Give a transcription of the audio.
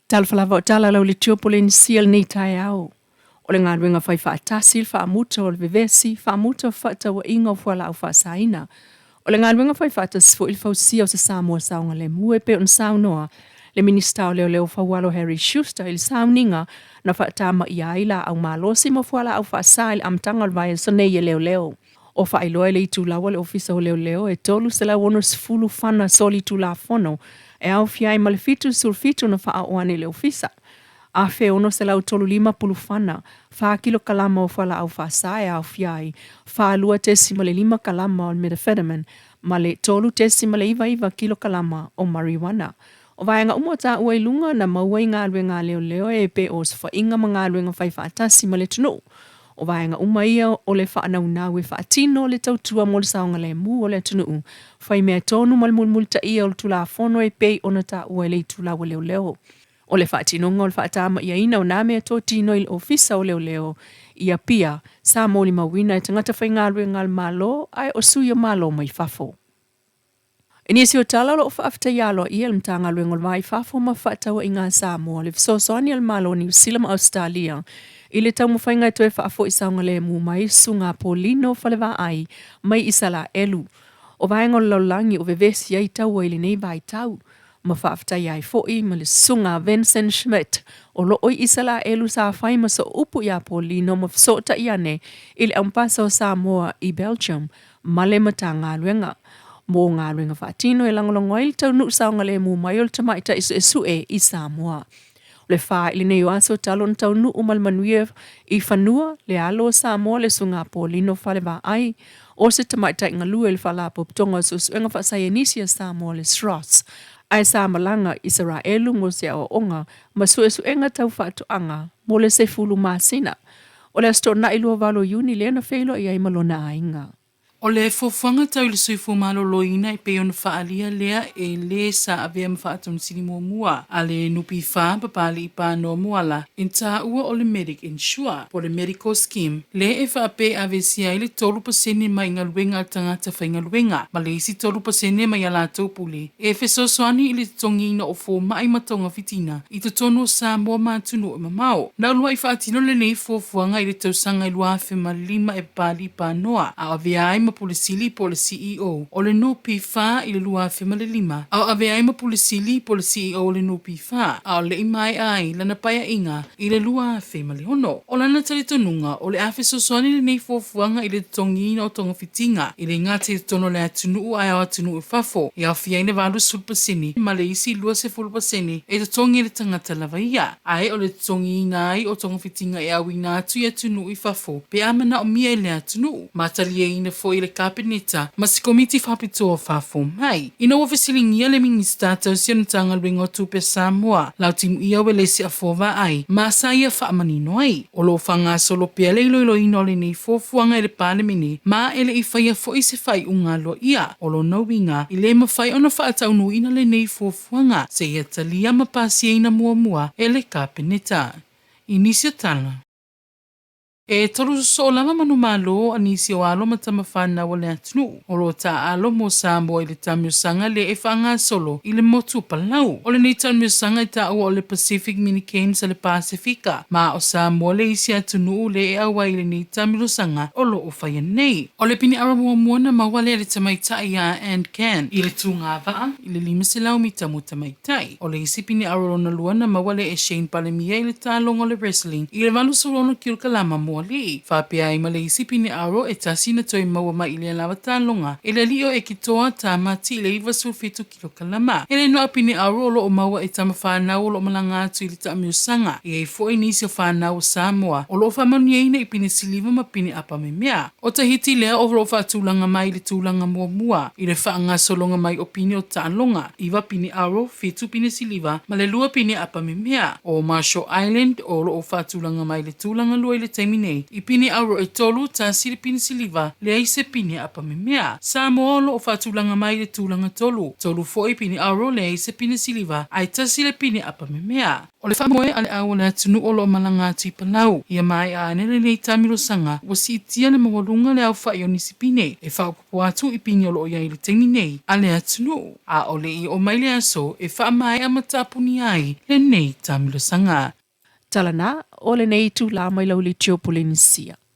Talofa lava o tala lau le Tiopolenisia lenei taeao. O le galuega fai faatasi le faamuta o le vevesi, faamuta o fefaatauaiga o fualaau faasaina. O le galuega fai faatasi foi le fausia o se Samoa saogalemu e pei ona saunoa le Minisita o Leoleo Faualo Harry Schuster i le sauniga na faatamaia ai laau malosi ma fualaau faasa i le amataga o le vaiaso nei e leoleo. O faailoa e le itulau a le Ofisa o Leoleo e 360 fana solitulafono e aofia ai ma le 77 na faaoo ane i le Ofisa. 1,635 pulufana, fa kilokalama o fualaau faasa e aofia ai 42.5 kalama o le methamphetamine ma le 3.99 kilokalama o marijuana. O vaega uma o taua i luga na maua i galuega a leoleo e pei o osofaiga ma galuega fai faatasi ma le atunuu. O vaega uma ia o le faanaunau e faatino le tautua mo le saogalemu o le atunuu, fai mea tonu ma le mulimulitaia o le Tulafono e pei ona taua e le itulau a leoleo. O le faatinoga o le faatama'iaina o nā meatotino i le Ofisa o Leoleo i Apia, sa molimauina e tagata faigaluega a le Malo ae o sui o Malo mai fafo. I nisi o tala o lo o faafetaia aloaia e le Matagaluega o le Va i Fafo ma Fefaatauaiga a Samoa le fesoasoani a le Malo o Niu Sila ma Ausetalia i le taumafaiga e toe faafoi saogalemu mai Susuga Apolino Falevaai mai Isalaelu. O vaega o le lalolagi o vevesi ai taua i lenei vaitau ma faafetaia ai foi ma le Susuga a Vincent Schmidt o lo o i Isalaelu sa fai ma sooupu iā Apolino ma fesootai ane i le Ampasa o Samoa i Belgium ma le Matagaluega mo galuega faatino e lagolago ai le taunuu saogalemu mai o le tamaitai suesue i Samoa. O le fa i lenei o aso talu ona taunuu ma le manuia i fanua le alo o Samoa le Susuga Apolino Falevaai o se tamaitai galue i le Faalapotopotoga o Suesuega Faasaienisi a Samoa le SROS ae sa malaga i Isaraelu mo se aoaoga ma suesuega tau faatoaga mo le 10 masina. O le Aso Toonai 28 o Iuni lea na feiloai ai ma lona aiga. O le fuafuaga tau i le soifua maloloina e pei ona faaalia lea e le sa avea ma faatonisili muamua a le NPF Papalii Panoa Moala i taua o le Medic Insure po o le Medical Scheme le e faapea e aveesea ai le 3% mai galuega a tagata faigaluega ma le isi 3% mai a latou pule e fesoasoani i le totogiina o fomai ma togafitiga i totonu o Samoa ma atunuu e mamao. Na uluai faatino lenei fuafuaga i le tausaga e 2005 e Papalii Panoa, a o avea ai ma Pule Sili po o le CEO o le NPF i le 2005, a o avea ai ma Pule Sili po o le CEO o le NPF, a o le i maea ai lana paeaiga i le 2006. O lana talitonuga, o le a fesoasoani lenei fuafuaga i le totogiina o togafitiga e le gata i totonu o le atunuu ae o atunuu i fafo, e aofia ai le 80% ma le isi 20% e totogi e le tagata lava ia. Ae o le totogiina ai o togafitiga e auina atu i atunuu i fafo pe a manaomia e le atunuu, ma taliaina foi e le Kapeneta ma se Komiti Faapitoa Faafomai. Ina ua fesiligia le Minisita tausi o le Matagaluega o Tupe a Samoa, Lautimuia Uelese Afoa Vaai, ma sa ia faamanino ai, o lo o faagasolo pea le iloiloina o lenei fuafuaga e le Palemene ma e le i faia foi se faaiuga aloaia. O lona uiga, e le mafai ona faataunuuina lenei fuafuaga seia talia ma pasiaina muamua e le Kapeneta. I nisi o tala. E tolu sosoo lava manumalo a nisi o alo ma tama fanau a le atunuu o lo o taaalo mo Samoa i le taamiosaga lea e faagasolo i le motu o Palau. O lenei taamiosaga e taua o le Pacific Mini Games a le Pasefika, ma o Samoa le isi atunuu lea e auai i lenei taamilosaga o lo o faia nei. O le piniʻara muamua na maua lea e le tamaitai ia Ann Can i le tūgāvaa i le 500 mita mo tamaitai. O le isi piniʻara lona lua na maua lea e Shane Palemia i le taaloga o le wrestling i le 86 kilokalama mo alii. Faapea ai ma le isi piniʻaro e tasi na toe maua mai i lea lava taaloga e le alii o Ekitoa Tamati i le 97 kilokalama. E le noa piniʻaro o lo o maua e tama fanau o lo o malaga atu i le taamiosaga. E i ai foi nisi o fanau o Samoa o lo o faamanuiaina i pine siliva ma pine apa memea. O Tahiti lea o lo o faatulaga mai i le tulaga muamua i le faagasologa mai o pine o taaloga, iva pine aro, fitu pine siliva ma le lua pine apa memea. O Marshall Island o lo o faatulaga mai i le tulaga lua i le taimi nei. nei i pine auro e tolu, tasi le pine siliva, leai se pine apamemea. Samoa o lo o faatulaga mai i le tulaga tolu, tolu foi pine auro, leai se pine siliva, ae tasi le pine apamemea. O le faamoemoe a le au o le atunuu o lo o malaga atu i Palau, ia maea ane lenei taamilosaga, ua siitia le maualuga le aofa'i o nisi pine e faaopoopo atu i pine o lo o i ai i le taimi nei a le atunuu, a o le i oo mai le aso e faamaea ma tapunia ai lenei taamilosaga. Tala na, o lenei itulā mai lau Litio Polenisia.